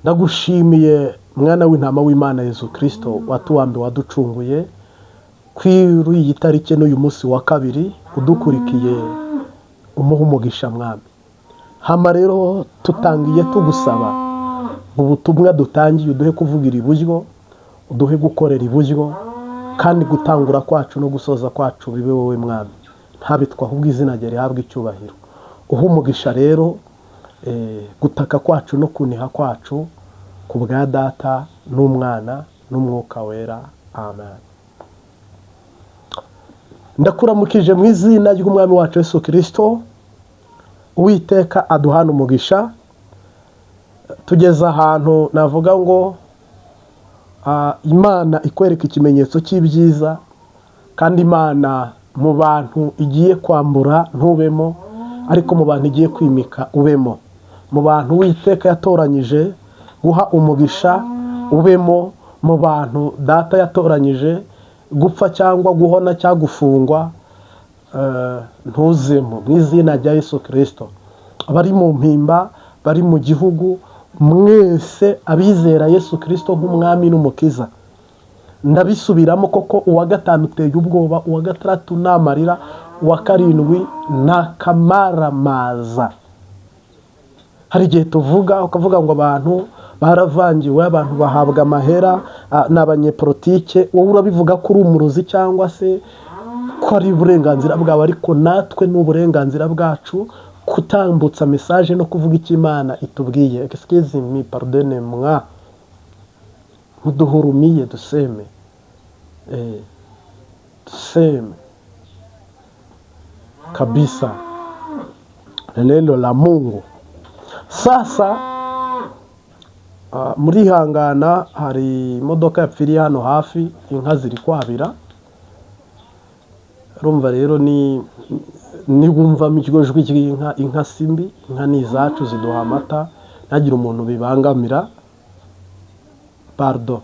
Ndagushimiye mwana w'intama w'Imana Yezu Kristo, watuwambe, waducunguye kuri iyi tariki n'uyu munsi wa kabiri. Udukurikiye umuha umugisha, Mwami. Hama rero tutangiye tugusaba ubutumwa dutangiye, uduhe kuvugira iburyo, uduhe gukorera iburyo, kandi gutangura kwacu no gusoza kwacu bibe wowe, Mwami, ntabitwa, ahubwo izina rye rihabwe icyubahiro. Uha umugisha rero gutaka kwacu no kuniha kwacu ku bwa Data n'Umwana n'Umwuka Wera, amen. Ndakuramukije mu izina ry'Umwami wacu Yesu Kirisito. Uwiteka aduhana umugisha. Tugeze ahantu navuga ngo Imana ikwereka ikimenyetso cy'ibyiza, kandi Imana mu bantu igiye kwambura ntubemo, ariko mu bantu igiye kwimika ubemo. Mu bantu Uwiteka yatoranyije guha umugisha ubemo, mu bantu Data yatoranyije gupfa cyangwa guhona cyangwa gufungwa ntuzemo, mu izina rya Yesu Kirisito. Abari mu Mpimba, bari mu gihugu, mwese abizera Yesu Kirisito nk'Umwami n'Umukiza, ndabisubiramo koko: uwa gatanu uteye ubwoba, uwa gatandatu ni amarira, uwa karindwi ni akamaramaza. Hari igihe tuvuga ukavuga ngo abantu baravangiwe, abantu bahabwa amahera, ni abanyepolitike. Wowe urabivuga ko uri umurozi cyangwa se ko ari uburenganzira bwawe, ariko natwe ni uburenganzira bwacu kutambutsa message no kuvuga icyo Imana itubwiye. Excuse me, pardonne moi, muduhurumiye, duseme duseme kabisa neno la Mungu. Sasa murihangana, hari imodoka yapfiriye hano hafi, inka ziri kwabira. Urumva rero ni niwumvamo iryo jwi ry'inka, inka si mbi, inka ni izacu, ziduha amata, ntagire umuntu bibangamira, pardon.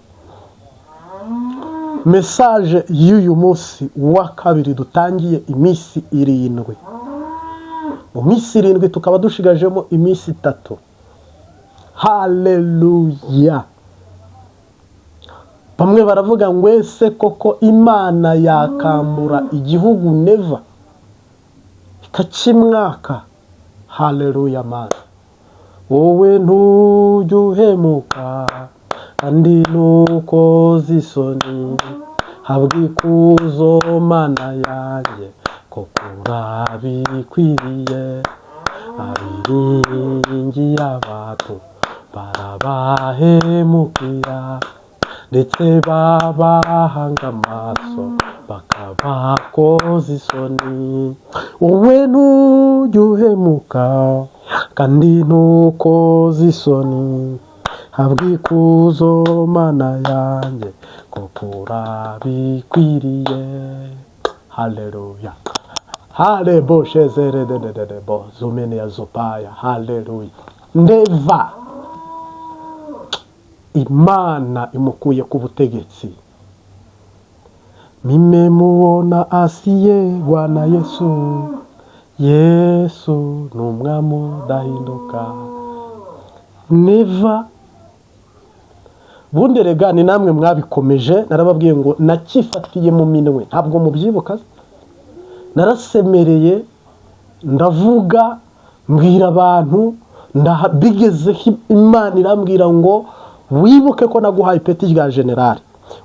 Message y'uyu munsi wa kabiri, dutangiye iminsi 7, mu minsi 7 tukaba dushigajemo iminsi 3. Haleluya! Bamwe baravuga ngo: "Ese koko Imana yakambura igihugu Neva ikakimwaka?" Haleluya! Mana, wowe ntujya uhemuka kandi ntukoze isoni. Habwa ikuzo, Mana yanjye, koko urabikwiriye. Abiringiye abantu barabahemukira, ndetse babahanga amaso bakabakoza isoni. Wowe ntujya uhemuka kandi ntukoze isoni. Habwa ikuzo, Mana yanjye, koko urabikwiriye. Haleluya! Harebo shezere dededebo zumene ya zopaya. Haleluya! Neva, Imana imukuye ku butegetsi. Nimemuona asiye Bwana Yesu. Yesu ni umwami udahinduka. Neva, bundi rega ni namwe mwabikomeje. Narababwiye ngo nakifatiye mu minwe, ntabwo mubyibuka? Narasemereye, ndavuga, mbwira abantu, bigezeho Imana irambwira ngo: "Wibuke ko naguhaye ipeti rya generali,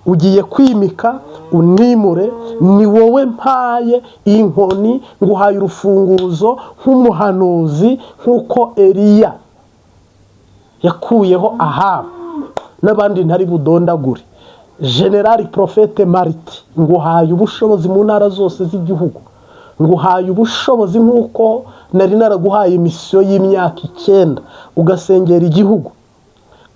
ugiye kwimika unimure, ni wowe mpaye inkoni, nguhaye urufunguzo nk'umuhanuzi, nk'uko Eliya yakuyeho Ahabu n'abandi ntari budondagure. Generali Porofete Mariti, nguhaye ubushobozi mu ntara zose z'igihugu, nguhaye ubushobozi nk'uko nari naraguhaye mission y'imyaka 9, ugasengera igihugu,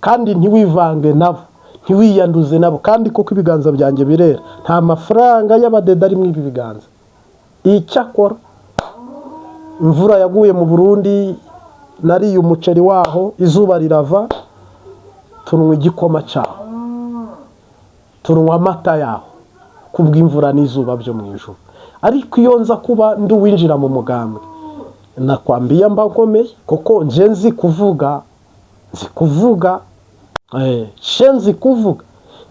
kandi ntiwivange nabo, ntiwiyanduze nabo, kandi kuko ibiganza byanjye birera, nta mafaranga y'abadede ari muri ibi biganza." Icyakora imvura yaguye mu Burundi, nariye umuceri waho, izuba rirava, tunywa igikoma cyaho, tunywa amata yaho kubw'imvura n'izuba byo mu ijuru. Ariko iyo nza kuba ndi uwinjira mu mugambwe, nakwambiye mba nkomeye, kuko nje nzi kuvuga. Nzi kuvuga, she nzi kuvuga.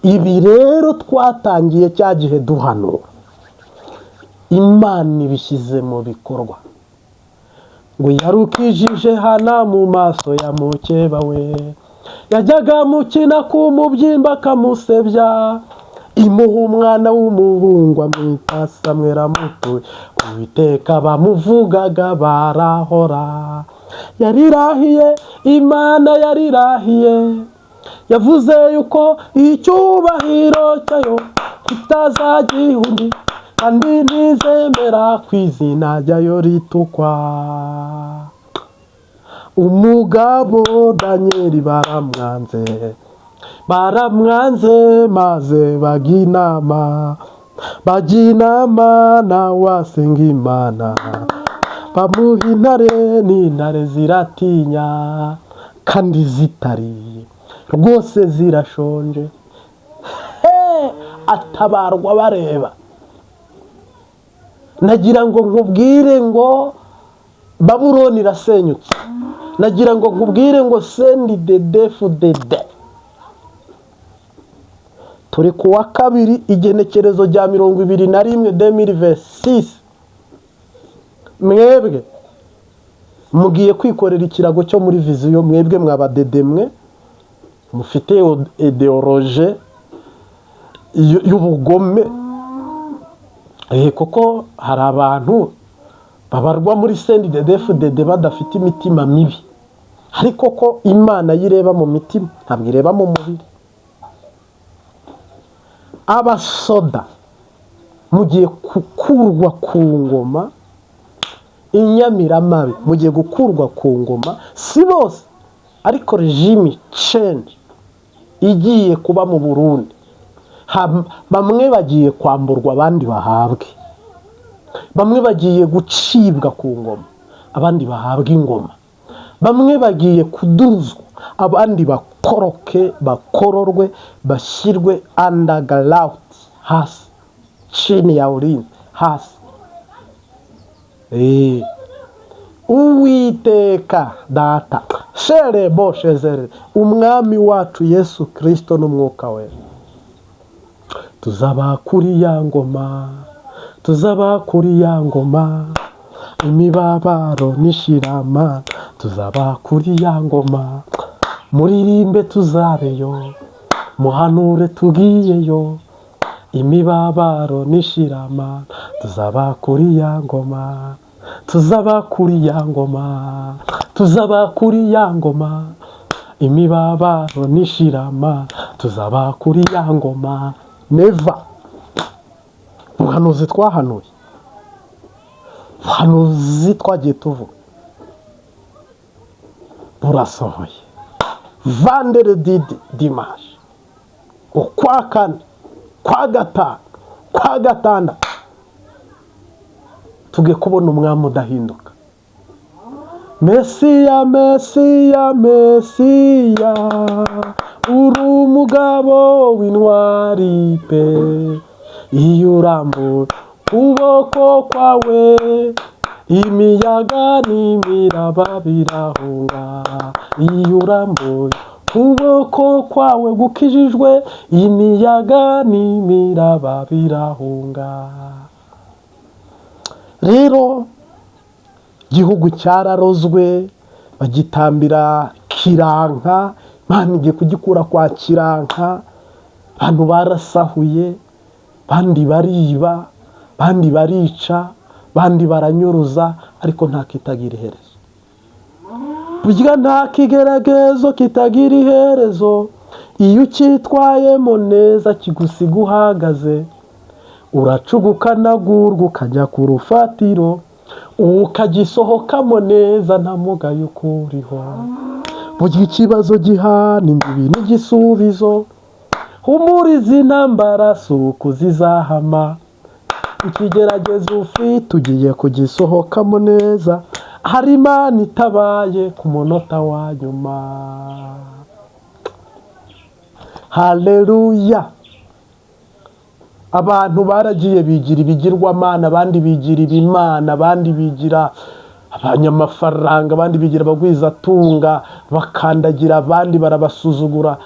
Ibi rero twatangiye cya gihe duhanura, Imana ibishyize mu bikorwa. Ngo yarukijije Hana mu maso ya mukeba we, yajyaga mukina ku mubyimba akamusebya, imuha umwana w'umuhungu amwita Samweli amutuye Uwiteka. Bamuvugaga barahora. Yarirahiye, Imana yarirahiye, yavuze yuko icyubahiro cyayo kitazagiha undi, kandi ntizemera ku izina ryayo ritukwa. Umugabo Daniyeli baramwanze, baramwanze, maze bajya inama, bajya inama, nawe asenga Imana, bamuha intare, n'intare ziratinya kandi zitariye rwose, zirashonje. He, atabarwa bareba. Nagira ngo nkubwire ngo Babuloni irasenyutse. Nagira ngo nkubwire ngo CNDD-FDD, turi ku wa kabiri, igenekerezo rya 21 2026. Mwebwe mugiye kwikorera ikirago cyo muri vision. Mwebwe mwabadedemwe mufite idéologie y'ubugome, kuko hari abantu babarwa muri CNDD-FDD badafite imitima mibi, ariko ko Imana yireba mu mitima, ntabwo ireba mu mubiri. Abasoda mugiye gukurwa ku ngoma, inyamiramabi mugiye gukurwa ku ngoma. Si bose, ariko regime change igiye kuba mu Burundi. Bamwe bagiye kwamburwa, abandi bahabwe. Bamwe bagiye gucibwa ku ngoma, abandi bahabwa ingoma. Bamwe bagiye kuduzwa, abandi bakoroke, bakororwe, bashyirwe underground, hasi, chini ya ulinzi, hasi. Uwiteka Data sherebo shezere, Umwami wacu Yesu Kirisito n'Umwuka we, tuzaba kuri ya ngoma, tuzaba kuri ya ngoma. Imibabaro nishirama, tuzaba kuri ya ngoma. Muririmbe tuzabeyo, muhanure tugiyeyo. Imibabaro nishirama, tuzaba kuri ya ngoma, tuzaba kuri ya ngoma, tuzaba kuri ya ngoma. Imibabaro nishirama, tuzaba kuri ya ngoma. Neva, ubuhanuzi twahanuye, ubuhanuzi twagiye tuvuga burasohoye. Vendredi, dimanche, ukwa kane, kwa gatanu, kwa gatandatu, tuge kubona umwami udahinduka. Mesiya, Mesiya, Mesiya, uri umugabo w'intwari pe. Iyo urambura ukuboko kwawe, imiyaga n'imiraba birahunga. Iyo urambuye ukuboko kwawe gukijijwe, imiyaga n'imiraba birahunga. Rero igihugu cyararozwe, bagitambira kiranka. Imana igiye kugikura kwa kiranka. Abantu barasahuye, abandi bariba, abandi barica, abandi baranyuruza, ariko nta kitagira iherezo. Burya nta kigeragezo kitagira iherezo. Iyo ucyitwayemo neza, kigusiga uhagaze, uracugukanagurwa, ukajya ku rufatiro, ukagisohokamo neza, nta mugayo ukuriho. Burya ikibazo gihana imbibi n'igisubizo. Humuriza, intambara si uku zizahama. Ikigeragezo ufite ugiye kugisohokamo neza. Hari Imana itabaye ku munota wa nyuma. Haleluya! Abantu baragiye bigira ibigirwamana, abandi bigira ibimana, abandi bigira abanyamafaranga, abandi bigira abagwizatunga. Bakandagira abandi, barabasuzugura.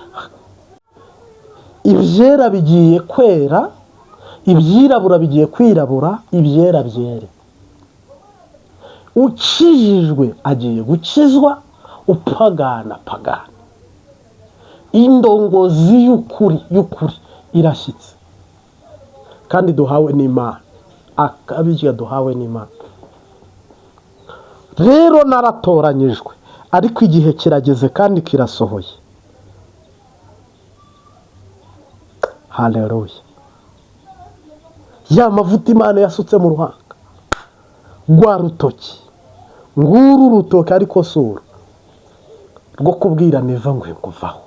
Ibyera bigiye kwera, ibyirabura bigiye kwirabura, ibyera byere. Ukijijwe agiye gukizwa, upagana pagana. Indongozi y'ukuri y'ukuri irashyitse kandi duhawe n'Imana, akabirya duhawe n'Imana. Rero naratoranyijwe, ariko igihe kirageze kandi kirasohoye. Haleluya! Ya mavuta Imana yasutse mu ruhanga rwa rutoki, nguru urutoki, ariko si uru rwo kubwira Neva ngo vaho,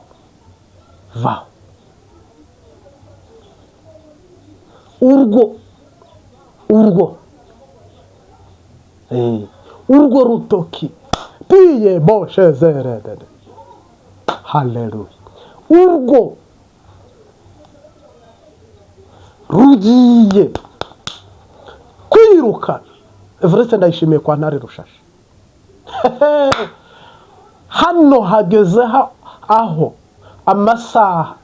vaho. Urwo urwo urwo rutoki piye boshezererere. Haleluya! Urwo rugiye kwirukana Evariste Ndayishimiye kwa Ntare Rushashi. Hano hageze aho amasaha,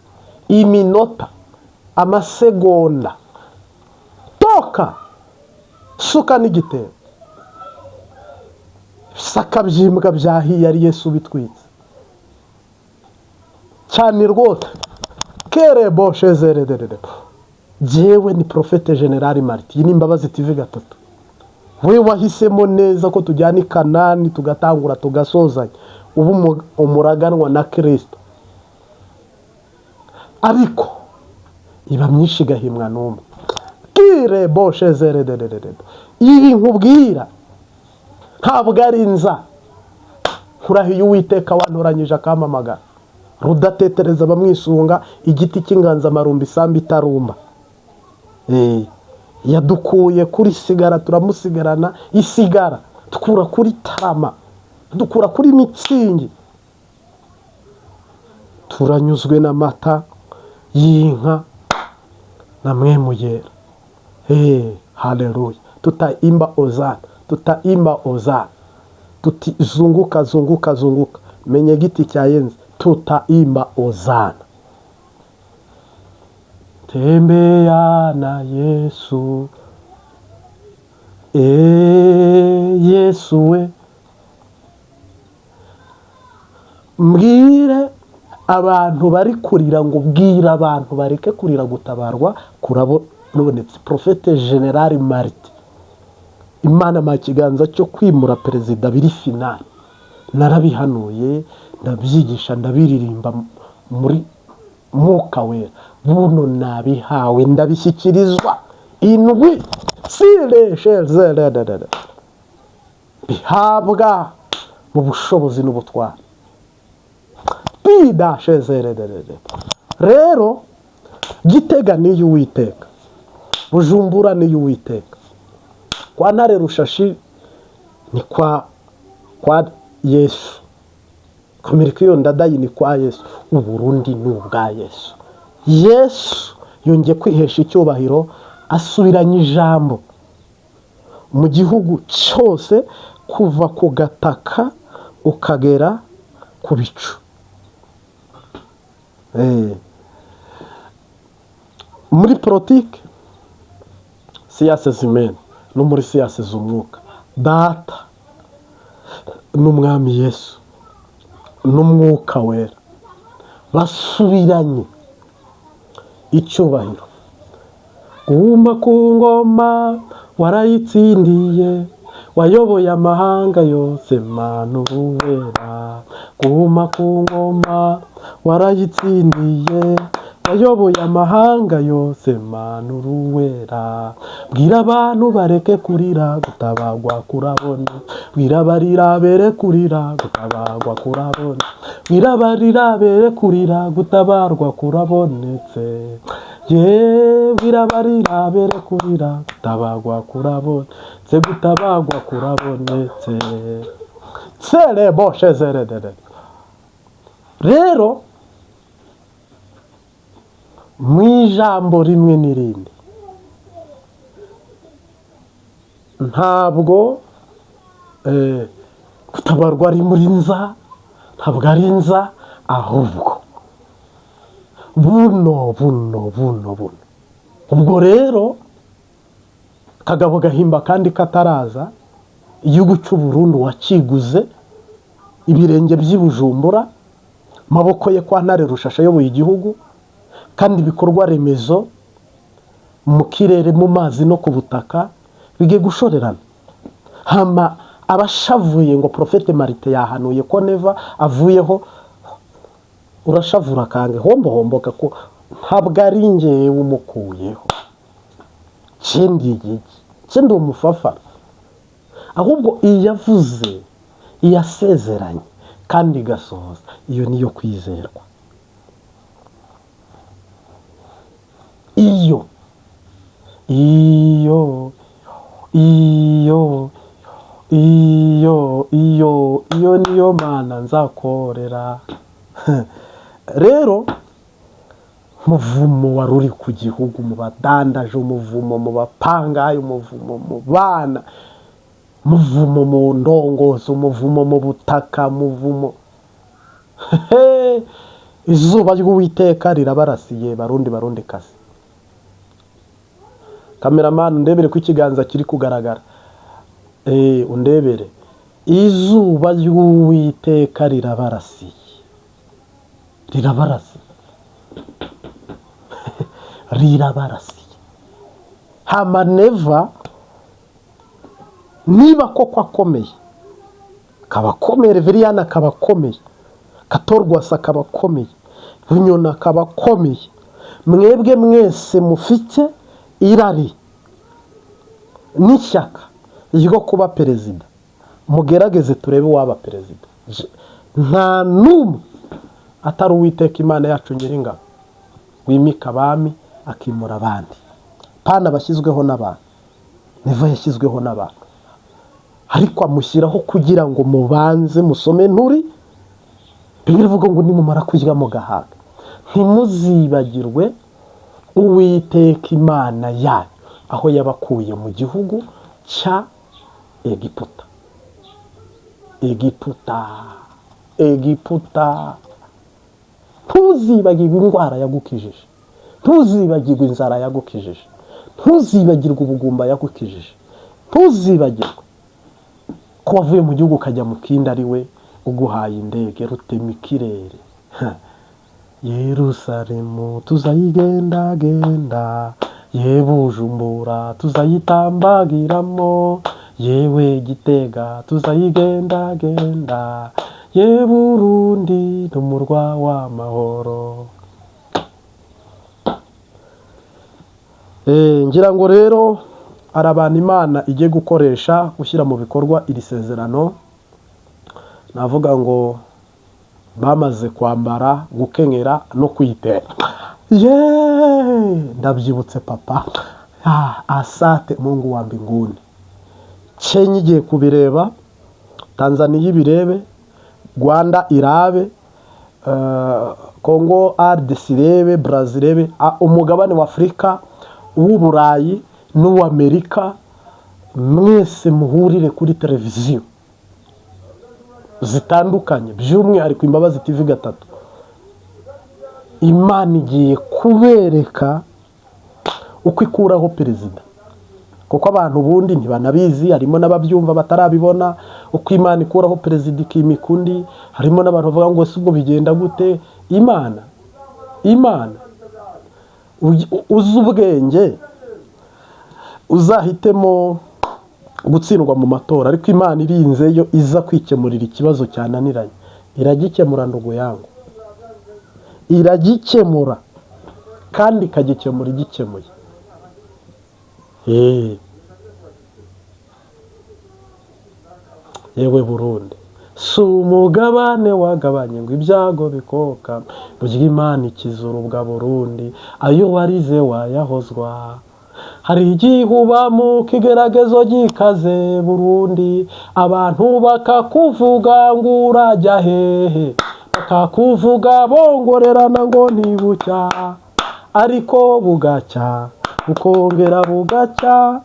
iminota, amasegonda, toka suka n'igitebo, ibisaka by'imbwa byahiye, ari Yesu bitwitse cyane rwose. Kere boshezererere. Jyewe ni Prophète Général Martin, iyi ni Imbabazi TV gatatu. We wahisemo neza ko tujyana i Kanani, tugatangura tugasozanya, uba umuraganwa na Kirisito, ariko iba myinshi igahimwa n'umwe. Kire boshezererere. Ibi nkubwira ntabwo ari nza nkurahiye Uwiteka wantoranyije akampamagara, rudatetereza abamwisunga, igiti cy'inganzamarumba, isambu itarumba. Yadukuye kuri sigara turamusigarana, isigara dukura kuri tarama, dukura kuri mitsingi, turanyuzwe n'amata y'inka na mwemu yera. Haleluya! Tutaimba ozana, tutaimba ozana, tuti zunguka, zunguka, zunguka menye giti cya yenze, tutaimba ozana. Tembea na Yesu, Yesu we. Mbwire abantu bari kurira ngo bwira abantu bareke kurira, gutabarwa kurabonetse. Prophète Général Martin, Imana ma kiganza cyo kwimura perezida biri final. Narabihanuye, ndabyigisha, ndabiririmba muri Mwuka Wera. Buno nabihawe, ndabishyikirizwa indwi sire bihabwa mu bushobozi n'ubutwari bidashezererere. Rero Gitega niyo Uwiteka, Bujumbura niyo Uwiteka, kwa Ntare Rushashi ni kwa Yesu, kumirika iyo ndadayi ni kwa Yesu, Uburundi ni ubwa Yesu. Yesu yongeye kwihesha icyubahiro, asubiranye ijambo mu gihugu cyose, kuva ku gataka ukagera ku bicu. Muri politiki, sciences humaines, no muri siyanse z'umwuka, Data n'Umwami Yesu n'Umwuka Wera basubiranye icyubahiro. Guma ku ngoma, warayitsindiye, wayoboye amahanga yose, Mana uwera. Guma ku ngoma, warayitsindiye, wayoboye amahanga yose, Mana uruwera. Bwira abantu bareke kurira, gutabagwa kurabona. Bwira abarira bere kurira, gutabagwa kurabona. Bwira abarira bere kurira, gutabarwa kurabonetse. Ye, bwira abarira bere kurira, gutabagwa kurabonetse, gutabagwa kurabonetse. Tsere boshe zeredere. Rero mu ijambo rimwe n'irindi, ntabwo gutabarwa ari muri nza, Ntabwo ari nza, ahubwo buno buno buno buno. Ubwo rero Kagabo gahimba kandi kataraza, igihugu cy'u Burundi wakiguze ibirenge by'i Bujumbura, maboko ye kwa Ntare Rushasha ayoboye igihugu, kandi ibikorwa remezo mu kirere, mu mazi no ku butaka bigiye gushorerana. Hama abashavuye ngo Prophète Marite yahanuye ko Neva avuyeho, urashavura kange hombo homboka ko ntabwo ari ngewe umukuyeho. Kindi igiki kindi umufafara, ahubwo iyavuze, iyasezeranye kandi igasohoza, iyo niyo kwizerwa. Iyo iyo iyo iyo iyo iyo niyo Mana nzakorera. Rero umuvumo wari uri ku gihugu, mu badandaje, umuvumo mu bapangayi, umuvumo mu bana, umuvumo mu ndongozi, umuvumo mu butaka, umuvumo. Izuba ry'Uwiteka rirabarasiye, Barundi, Barundi kazi. Cameraman, undebere ko ikiganza kiri kugaragara. Undebere izuba ry'Uwiteka rirabarasiye, rirabarasiye, rirabarasiye. Hama Neva niba koko akomeye, akaba akomeye, Reveriyani akaba akomeye, Katorwasa akaba akomeye, Bunyoni akaba akomeye, mwebwe mwese mufite irari n'ishyaka ryo kuba perezida, mugerageze turebe uwaba perezida. Nta n'umwe atari Uwiteka Imana yacu Nyiringabo, wimika abami akimura abandi, pana bashyizweho n'abantu. Neva yashyizweho n'abantu, ariko amushyiraho kugira ngo mubanze musome nturi Bibiliya ivuga ngo nimumara kurya mugahaga, ntimuzibagirwe Uwiteka Imana yanyu aho yabakuye mu gihugu cya Egiputa. Egiputa, Egiputa. Ntuzibagirwe indwara yagukijije, ntuzibagirwe inzara yagukijije, ntuzibagirwe ubugumba yagukijije, ntuzibagirwe ko wavuye mu gihugu ukajya mu kindi ari we uguhaye indege rutemikirere. Yerusalemu tuzayigendagenda, ye Bujumbura tuzayitambagiramo, yewe Gitega tuzayigendagenda, ye Burundi n'umurwa w'amahoro. Ngira ngo rero hari abantu Imana igiye gukoresha gushyira mu bikorwa iri sezerano. Navuga ngo bamaze kwambara, gukenyera no kwitera. Ye, ndabyibutse papa. Asante Mungu wa mbinguni. Kenya igiye kubireba, Tanzania ibirebe, Rwanda irabe, Congo RDC irebe, Brazil irebe, umugabane wa Afurika, uw'Uburayi n'uw'Amerika, mwese muhurire kuri televiziyo zitandukanye, by'umwihariko Imbabazi TV 3. Imana igiye kubereka uko ikuraho perezida, kuko abantu ubundi ntibanabizi, harimo n'ababyumva batarabibona uko Imana ikuraho perezida ikimika undi. Harimo n'abantu bavuga ngo ese ubwo bigenda gute? Imana uzi ubwenge uzahitemo gutsindwa mu matora, ariko Imana irinze yo iza kwikemurira ikibazo cyananiranye, iragikemura ndugu yangu, iragikemura kandi ikagikemura igikemuye. Yewe Burundi si umugabane wagabanye ngo ibyago bikoka, burya Imana ikiza urubwa Burundi, ayo warize wayahozwa. Hari igihe uba mu kigeragezo gikaze Burundi, abantu bakakuvuga ngo urajya hehe, bakakuvuga bongorerana ngo ntibucya, ariko bugacya bukongera bugacya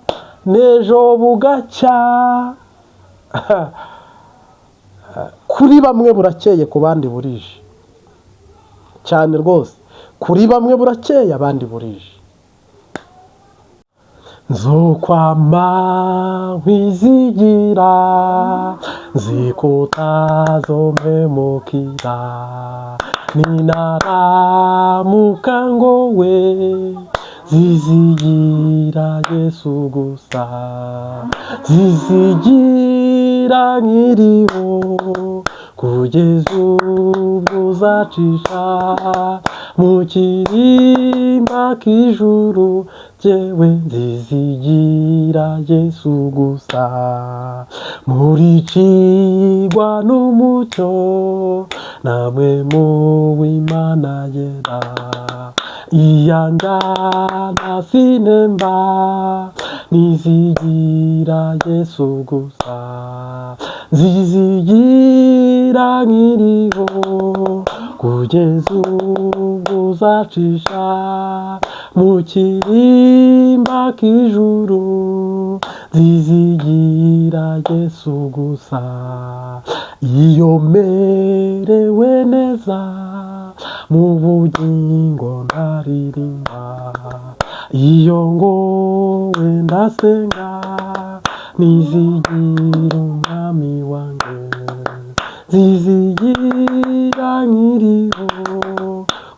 n'ejo bugacya. Kuri bamwe burakeye, ku bandi burije cyane rwose. Kuri bamwe burakeye, abandi burije. Nzokwama nkwizigira, nzi ko utazompemukira. Ninaramuka ngowe, nzizigira Yesu gusa, nzizigira nkiriho kugeza ubwo uzacisha mu kirimba k'ijuru. Jyewe nzizigira Yesu gusa. Muricigwa n'umucyo, namwe muw'Imana yera, iyanjana sinemba, nizigira Yesu gusa, nzizigira nkiriho kugeza ubwo uzacisha mu kirimba k'ijuru, nzizigira Yesu gusa. Iyo merewe neza mu bugingo ndaririmba, iyo ngowe ndasenga, nizigira Umwami wanjye, nzizigira nkiriho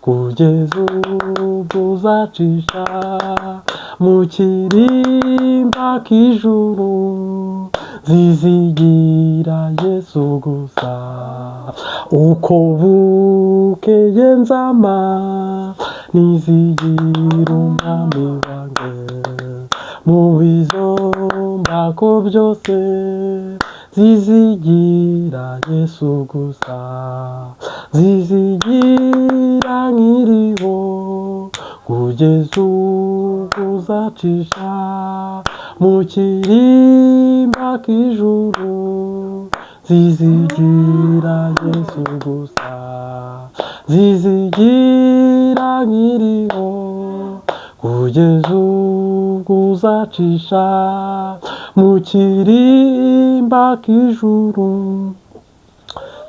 kugeza ubwo uzacisha mu kirimba k'ijuru, nzizigira Yesu gusa. Uko bukeye nzama nizigira Umwami wanjye, mu bizombako byose nzizigira Yesu gusa, nzizigira nkiriho kugeza ubwo uzacisha mu kirimba k'ijuru, nzizigira Yesu gusa, nzizigira nkiriho kugeza ubwo uzacisha mu kirimba k'ijuru,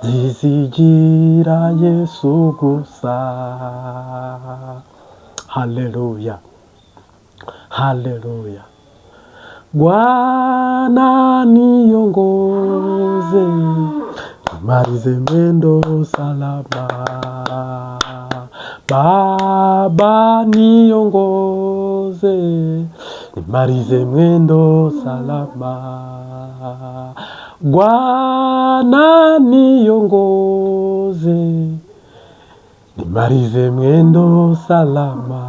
nzizigira Yesu gusa. Haleluya, haleluya! Bwana niongoze nimalize mwendo salama, Baba niongoze nimalize mwendo salama, Bwana niongoze nimalize mwendo salama.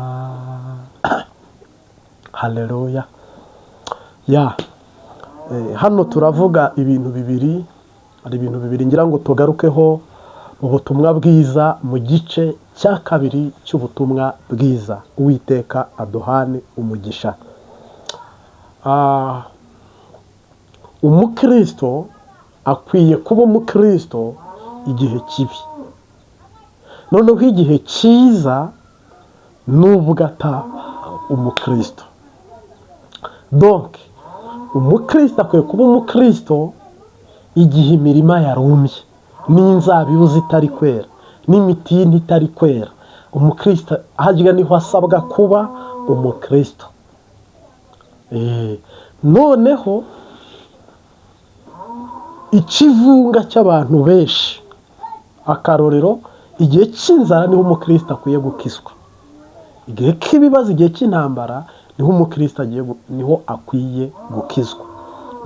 Haleluya! Ya, hano turavuga ibintu bibiri. Hari ibintu bibiri ngira ngo tugarukeho mu butumwa bwiza, mu gice cya kabiri cy'ubutumwa bwiza. Uwiteka aduhane umugisha. Umukristo akwiye kuba umukristo igihe kibi, noneho igihe cyiza nubwo ataba umukristo. Donc umukristo akwiye kuba umukristo igihe imirima yarumbye n'inzabibu zitari kwera n'imitini itari kwera. Umukristo harya niho asabwa kuba umukristo. Noneho ikivunga cy'abantu benshi, akarorero, igihe cy'inzara niho umukristo akwiye gukizwa, igihe k'ibibazo, igihe cy'intambara niho umukristo agiye niho akwiye gukizwa.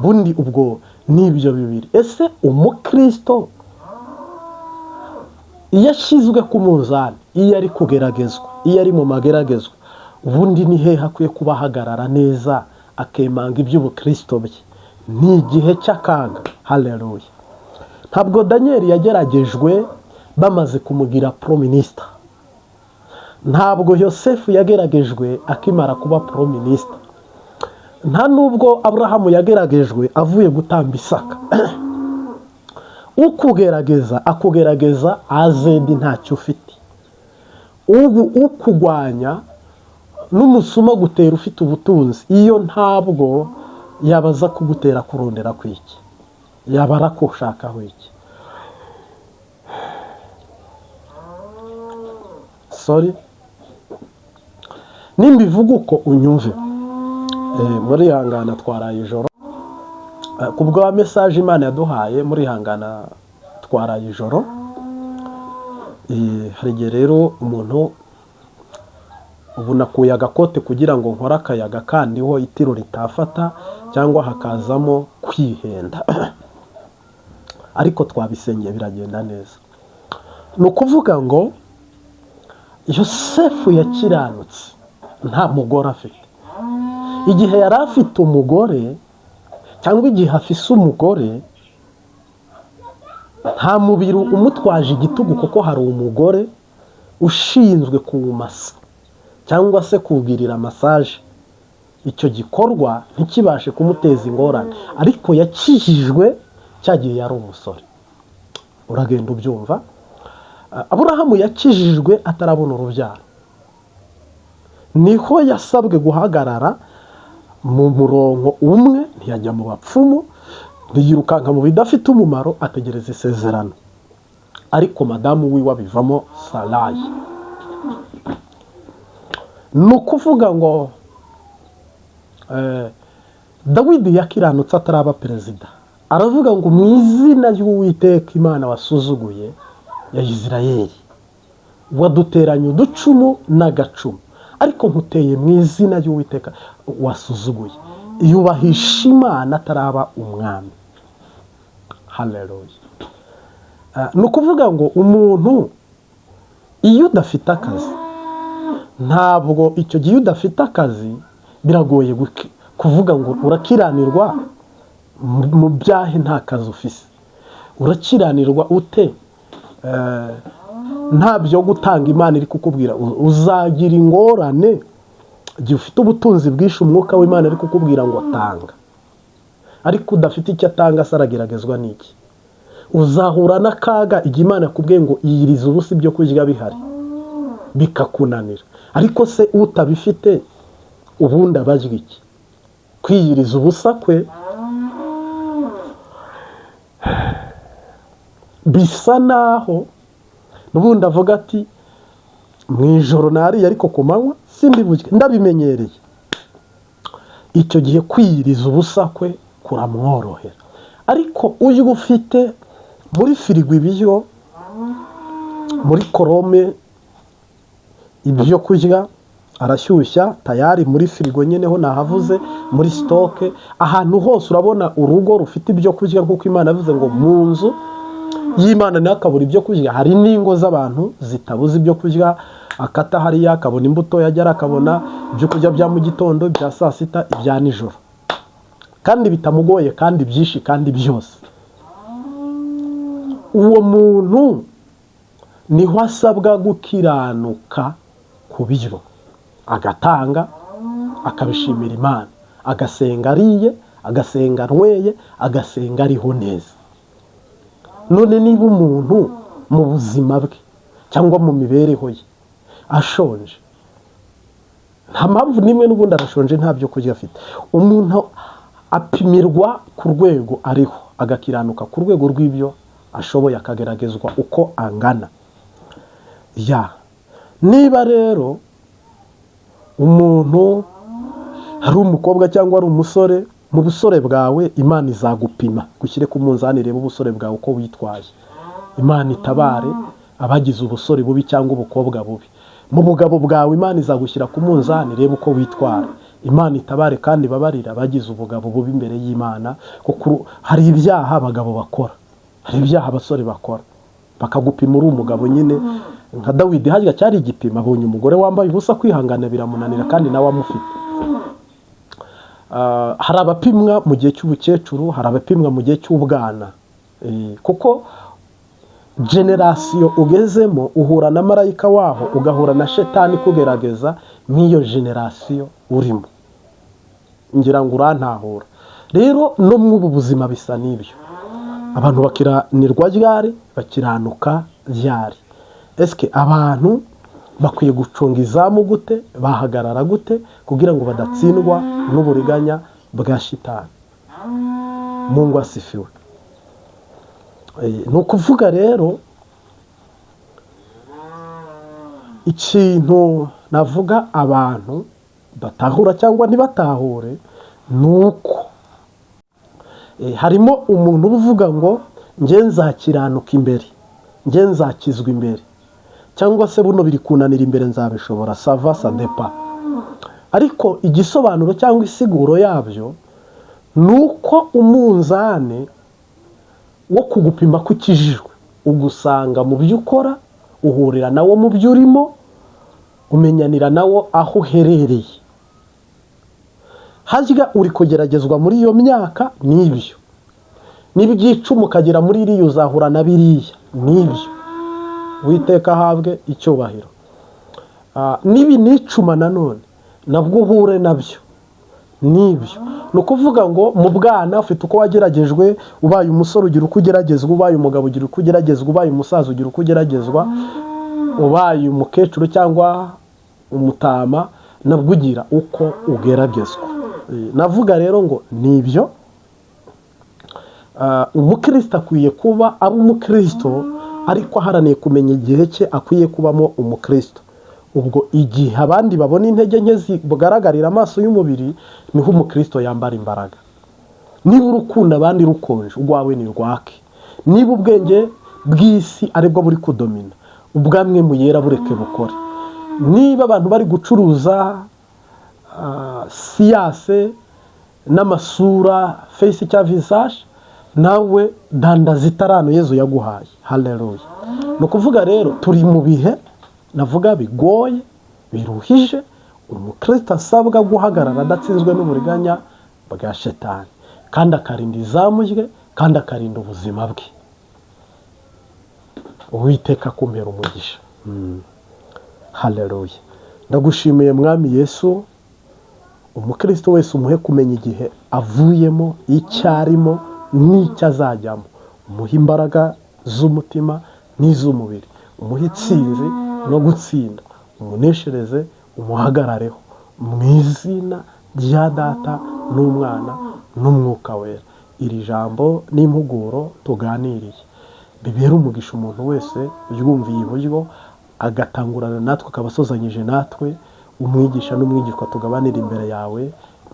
Bundi ubwo ni ibyo bibiri. Ese umukristo iyo ashyizwe ku munzani, iyo ari kugeragezwa, iyo ari mu mageragezwa, ubundi ni hehe akwiye kuba ahagarara neza akemanga iby'ubukristo bye? Ni igihe cy'akaga. Haleluya! Ntabwo Daniyeli yageragejwe bamaze kumugira premier ministre, ntabwo Yosefu yageragejwe akimara kuba premier ministre, nta nubwo Aburahamu yageragejwe avuye gutamba Isaka. Ukugerageza akugerageza azedi ntacyo ufite. Ubu ukugwanya n'umusuma gutera ufite ubutunzi, iyo ntabwo yabaza kugutera kurondera kwiki, yaba arakushakaho iki? Sorry, nimbivuga uko unyumve. Murihangana, twaraye ijoro. Ku bwa message Imana yaduhaye, murihangana, twaraye ijoro. Hari igihe rero umuntu ubu nakuye agakote kugira ngo nkore akayaga kandiho itiro ritafata cyangwa hakazamo kwihenda, ariko twabisengeye biragenda neza. Ni ukuvuga ngo Yosefu yakiranutse nta mugore afite. Igihe yari afite umugore cyangwa igihe afise umugore, nta mubiri umutwaje igitugu, kuko hari umugore ushinzwe kuwumasa cyangwa se kuwugirira massage, icyo gikorwa ntikibashe kumuteza ingorane. Ariko yakijijwe cya gihe yari umusore, uragenda ubyumva. Aburahamu yakijijwe atarabona urubyaro, niho yasabwe guhagarara mu murongo umwe, ntiyajya mu bapfumu, ntiyirukanka mu bidafite umumaro, ategereza isezerano. Ariko madamu wiwe abivamo, Sarayi. Ni ukuvuga ngo Dawidi yakiranutse ataraba perezida. Aravuga ngo: "Mu izina ry'Uwiteka Imana wasuzuguye ya Isirayeli, waduteranye uducumu n'agacumu, ariko nkuteye mu izina ry'Uwiteka wasuzuguye." Yubahisha Imana ataraba umwami. Haleluya! Ni ukuvuga ngo umuntu iyo udafite akazi, ntabwo icyo gihe udafite akazi biragoye kuvuga ngo urakiranirwa mu byahe nta kazi ufise. Urakiranirwa ute nta byo gutanga Imana iri kukubwira? Uzagira ingorane igihe ufite ubutunzi bwinshi, umwuka w'Imana ari kukubwira ngo tanga, ariko udafite icyo atanga se arageragezwa n'iki? Uzahura n'akaga igihe Imana yakubwiye ngo iyirize ubusa ibyo kurya bihari, bikakunanira. Ariko se utabifite ubundi abazwa iki? Kwiyiriza ubusa kwe bisa naho n'ubundi avuga ati: "Mu ijoro nariye, ariko ku manywa sindi burye, ndabimenyereye." Icyo gihe kwiyiriza ubusa kwe kuramworohera. Ariko uyu ufite muri firigo ibiryo, muri korome ibyo kurya, arashyushya tayari muri firigo nyine ho nahavuze, muri stock, ahantu hose urabona urugo rufite ibyo kurya, nk'uko Imana yavuze ngo mu nzu y'Imana ntakabura ibyo kurya. Hari n'ingo z'abantu zitabuze ibyo kurya, akata hariya akabona imbuto, yagera akabona ibyo kurya bya mu gitondo, ibya saa sita, ibya nijoro, kandi bitamugoye, kandi byinshi, kandi byose. Uwo muntu niho asabwa gukiranuka ku biryo, agatanga, akabishimira Imana, agasenga ariye, agasenga anyweye, agasenga ariho neza. None niba umuntu mu buzima bwe cyangwa mu mibereho ye ashonje, nta mpamvu n'imwe, n'ubundi arashonje, nta byo kurya afite. Umuntu apimirwa ku rwego ariho, agakiranuka ku rwego rw'ibyo ashoboye, akageragezwa uko angana. Ya niba rero umuntu ari umukobwa cyangwa ari umusore, mu busore bwawe Imana izagupima, gushyire ku munzani, irebe ubusore bwawe uko witwaye. Imana itabare abagize ubusore bubi cyangwa ubukobwa bubi. Mu bugabo bwawe Imana izagushyira ku munzani, irebe uko witwara. Imana itabare kandi ibabarire abagize ubugabo bubi imbere y'Imana, kuko hari ibyaha abagabo bakora, hari ibyaha abasore bakora, bakagupima uri umugabo nyine. Nka Dawidi harya cyari igipimo, abonye umugore wambaye ubusa kwihangana biramunanira, kandi nawe amufite. Hari abapimwa mu gihe cy'ubukecuru, hari abapimwa mu gihe cy'ubwana. Kuko génération ugezemo uhura na marayika waho, ugahura na shetani kugerageza nk'iyo génération urimo. Ngira ngo urantahura. Rero no muri ubu buzima bisa n'ibyo. Abantu bakiranirwa ryari? Bakiranuka ryari? Esike abantu bakwiye gucunga izamu gute? Bahagarara gute kugira ngo badatsindwa n'uburiganya bwa shitani? Mungu asifiwe. Ni ukuvuga rero Ikintu navuga abantu batahura cyangwa ntibatahure ni uko harimo umuntu uba uvuga ngo njye nzakiranuka imbere, njye nzakizwa imbere, cyangwa se buno biri kunanira imbere nzabishobora, ça va, ça dépend. Ariko igisobanuro cyangwa isiguro yabyo ni uko umunzani wo kugupima ko ukijijwe ugusanga mu byo ukora, uhurira nawo mu byo urimo, umenyanira nawo aho uherereye. Harya uri kugeragezwa muri iyo myaka n'ibyo, n'ibyicuma ukagera muri iriya uzahura na biriya n'ibyo. Witeka ahabwe icyubahiro. Nibi nicuma nanone nabwo uhure nabyo n'ibyo. Ni ukuvuga ngo mu bwana ufite uko wageragejwe, ubaye umusore ugira uko ugeragezwa, ubaye umugabo ugira uko ugeragezwa, ubaye umusaza ugira uko ugeragezwa, ubaye umukecuru cyangwa umutama nabwo ugira uko ugeragezwa. Navuga rero ngo ni ibyo. Umukristo akwiye kuba aba umukristo ariko aharaniye kumenya igihe cye akwiye kubamo umukristo. Ubwo igihe abandi babona intege nke zigaragarira amaso y'umubiri, niho umukristo yambara imbaraga. Niba urukundo abandi rukonje, urwawe ni rwake. Niba ubwenge bw'isi aribwo buri kudomina, ubwamwe muyera bureke bukore. Niba abantu bari gucuruza science n'amasura, face cya visage, nawe dandaza itarano Yezu yaguhaye. Haleluya! Ni ukuvuga rero turi mu bihe navuga bigoye, biruhije. Umukristo asabwa guhagarara adatsinzwe n'uburiganya bwa shetani, kandi akarinda izamu rye, kandi akarinda ubuzima bwe. Uwiteka akumpera umugisha. Haleluya! Ndagushimiye Mwami Yesu. Umukristo wese umuhe kumenya igihe avuyemo, icyo arimo n'icyo azajyamo. Umuhe imbaraga z'umutima n'iz'umubiri, umuhe itsinzi no gutsinda, umuneshereze, umuhagarareho mu izina rya Data n'Umwana n'Umwuka Wera. Iri jambo n'impuguro tuganiriye bibera umugisha umuntu wese uryumviye iburyo, agatangurana natwe, akaba asozanyije natwe. Umwigisha n'umwigishwa tugabanira imbere yawe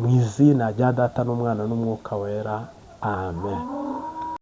mu izina rya Data n'Umwana n'Umwuka Wera, amen.